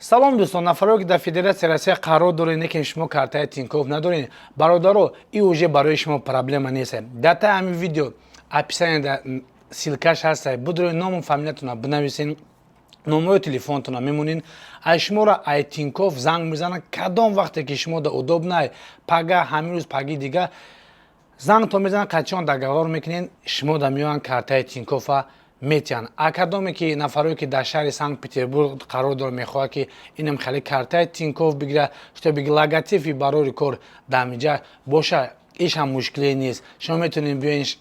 Салом, дӯстон, нафаро, ки дар Федератсияи Россия қарор доред, лекин шумо картаи Тинькофф надоред, бародаро, и уже барои шумо проблема нест. Дар таи ҳамин видео описание ссылка ш ҳаста, будрои ному фамилиятона бинависен, номаи телефонтона мемонед, ай шуморо ай Тинькофф занг мезанад. Кадом вақте ки шумо да удобно, пага, ҳамин рӯз, паги дига зангто мезанад, қачон договор мекунед, шумо да меоянд, картаи Тинькоффа метиҳанд. А кадоме ки нафарое, ки дар шаҳри Санкт Петербург қарор дорад, мехоҳад, ки инам хеле картаи Тинькофф бигирад, чтобы логотипи барори кор дамиҷа боша, иш ҳам мушкиле нест. Шумо метавонед биёед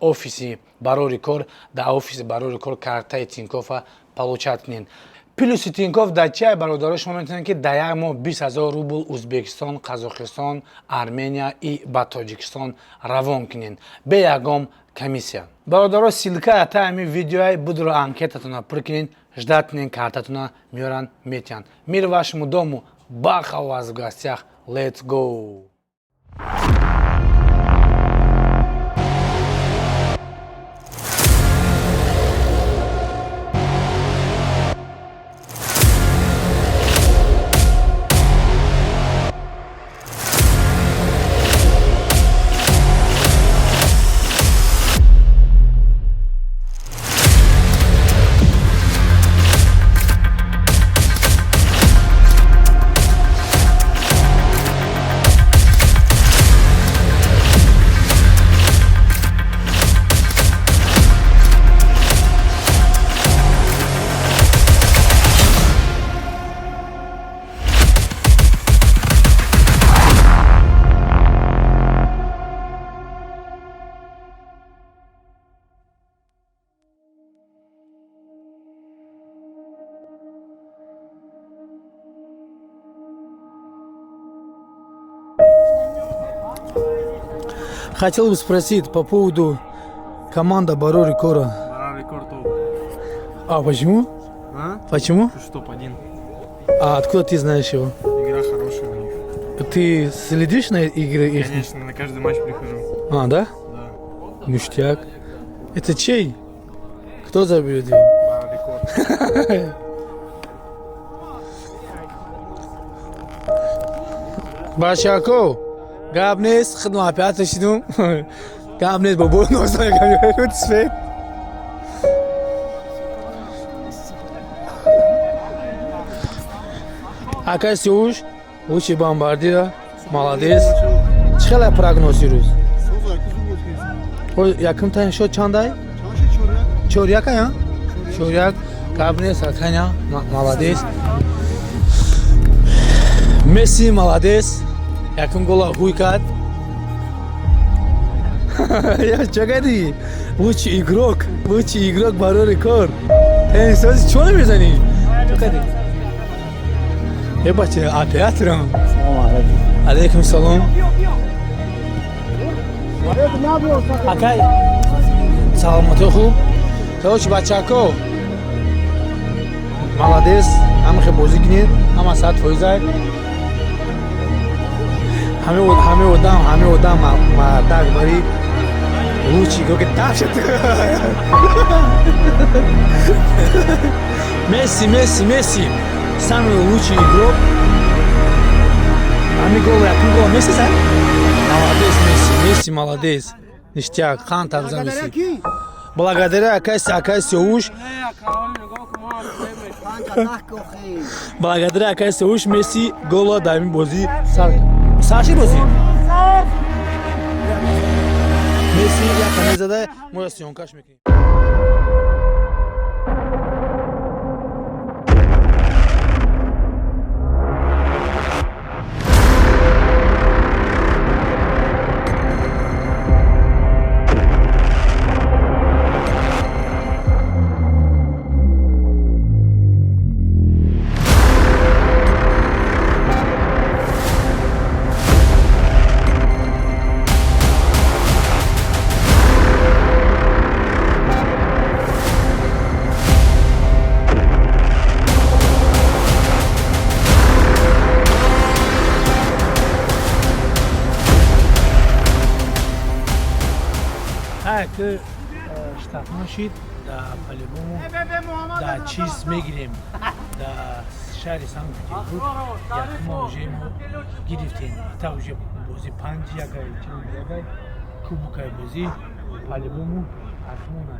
офиси барори кор, дар офиси барори кор картаи Тинькоффа получать кунед. Плюси Тинькофф дар чия, бародаро? Шумо метавонед, ки дар як моҳ 20 000 рубл Узбекистон, Қазоқистон, Армения и ба Тоҷикистон равон кунед бе ягон комиссия. Бародаро, ссылка та ҳамин видеои будро, анкетатона пур кунед, ждать кунед, картатона меоранд, метиҳанд. Мир вашему дому! Баха у вас в гостях! Let's go! Хотел бы спросить по поводу команда Барори Кора. Барори Кор топ. А почему? А? Почему? Что топ-1. А откуда ты знаешь его? Игра хорошая у них. Ты следишь на игры их? Конечно, на каждый матч прихожу. А, да? Да. Ништяк. Это чей? Кто заберет его? Барори Кор. Бачако, гап нест, хидма опять шидум. Гап нест, бобо носа свет. Акай Сиуш, лучший бомбардир, молодец. Чӣ хеле прогноз ирӯз? Якум тайм шод чандай? 4-1 ая? 4-1. Гап нест, аканя, молодец. Месси молодец. Якум гола ҳуй кард. Я чё кардӣ? Лучший игрок, лучший игрок барори кор. Эй, сози чё намезанӣ? Чё кардӣ? Э, бача, операторам. Алейкум салом. Акай, саломатӣ хуб? Короче, бачако, молодец, ҳама хел бозӣ кунед, ҳама 100%. Ҳаме одам мардак бари лучший игрок дашт. Месси, Месси, Месси, самый лучший игрок. Ҳами гол, якум гол Месси зад? Молодец, Месси, Месси молодец. Ништяк, хан табза Месси. Благодаря акай Сеуш, благодаря акай Сеуш Месси гола дар ин бозӣ сар. Сарши бозӣ? Месси як каме зада, мо съёмка ш мекунем. Ки штрафной шид, да, по-любому да чиз мегирем, да. Шаҳри Санкт-Петербург якума уже мо гирифтем. Та уже бозӣ 5-1, чанд ягай кубокай бозӣ по-любому ҳатмона.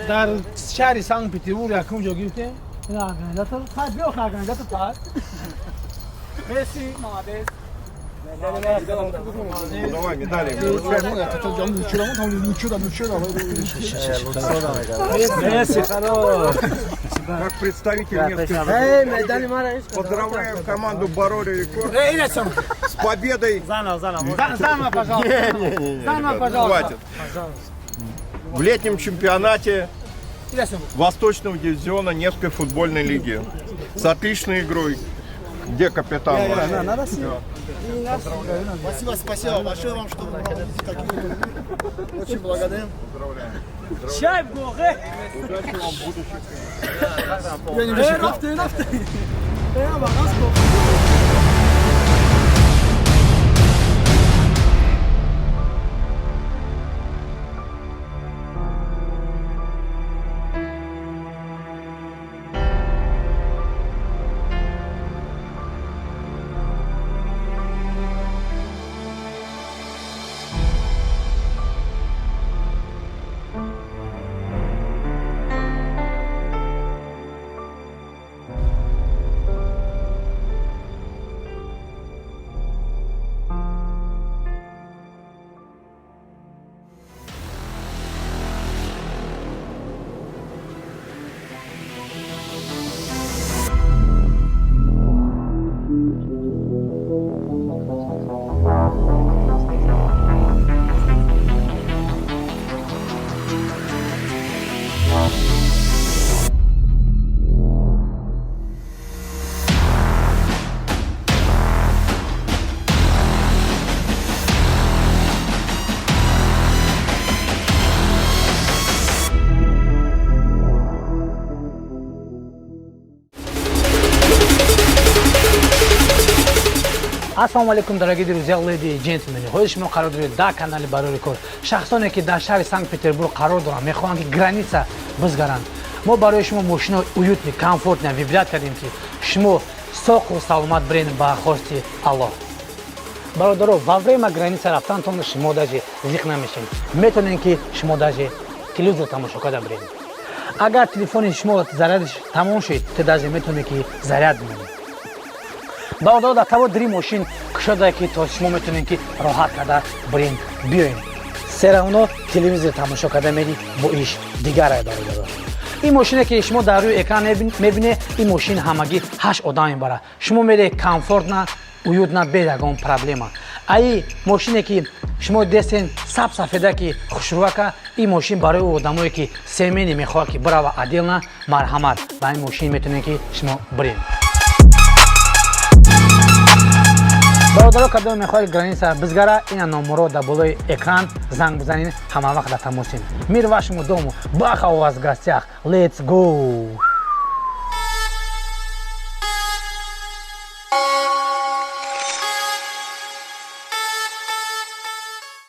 Дар шаҳри Санкт-Петербург якум ҷо гирифтем. Ин организатор, хай биё организатор пас. Месси, молодец. Давай медали. Месси, хорош. Как представитель местных, поздравляю команду Барори Рекорд с победой. Заново, пожалуйста. Заново, пожалуйста. Хватит. В летнем чемпионате Восточного дивизиона Невской футбольной лиги. С отличной игрой. Где капитан? Спасибо, спасибо большое вам, что вы проводите такие турниры. Очень благодарен. Поздравляем. Удачи вам в будущем. Ассалому алайкум, дорогие друзья, леди и джентльмены. Ҳозир шумо қарор доред дар канали Барори Кор. Шахсоне, ки дар шаҳри Санкт Петербург қарор доранд, мехоҳанд, ки граница бизгаранд, мо барои шумо мошинои уютный, комфортный выбрать кардем, ки шумо соқу саломат бирен, ба хости Аллоҳ. Бародаро, во время граница рафтантон шумо даже зиқ намешед, метавонед, ки шумо даже телевизор тамошо карда биред. Агар телефони шумо зарядаш тамом шуд, ту даже метавонед, ки заряд бимонед. Бародаро, дар таво дри мошин кушода, ки то шумо метавонед, ки роҳат карда бирен, биёем. Всё равно телевизор тамошо карда мери, бо иш дигарай. Бародаро, ин мошине, ки шумо дар рӯи экран мебинед, ин мошин ҳамагӣ ҳашт одам мебарад. Шумо мере комфортно, уютно, бе ягон проблема. Аи мошине, ки шумо дестен, саб сафеда, ки хушрӯака, ин мошин барои одамое, ки семейный мехоҳад, ки бирава отдельно, марҳамат, ба ин мошин метавонед, ки шумо биред. Бародаро, кадоме мехоҳед граница бизгара, ина номеро дар болои экран, занг бизанед, ҳама вақт дар тамосем. Мир вашему дому! Баха у вас в гостях! Let's go!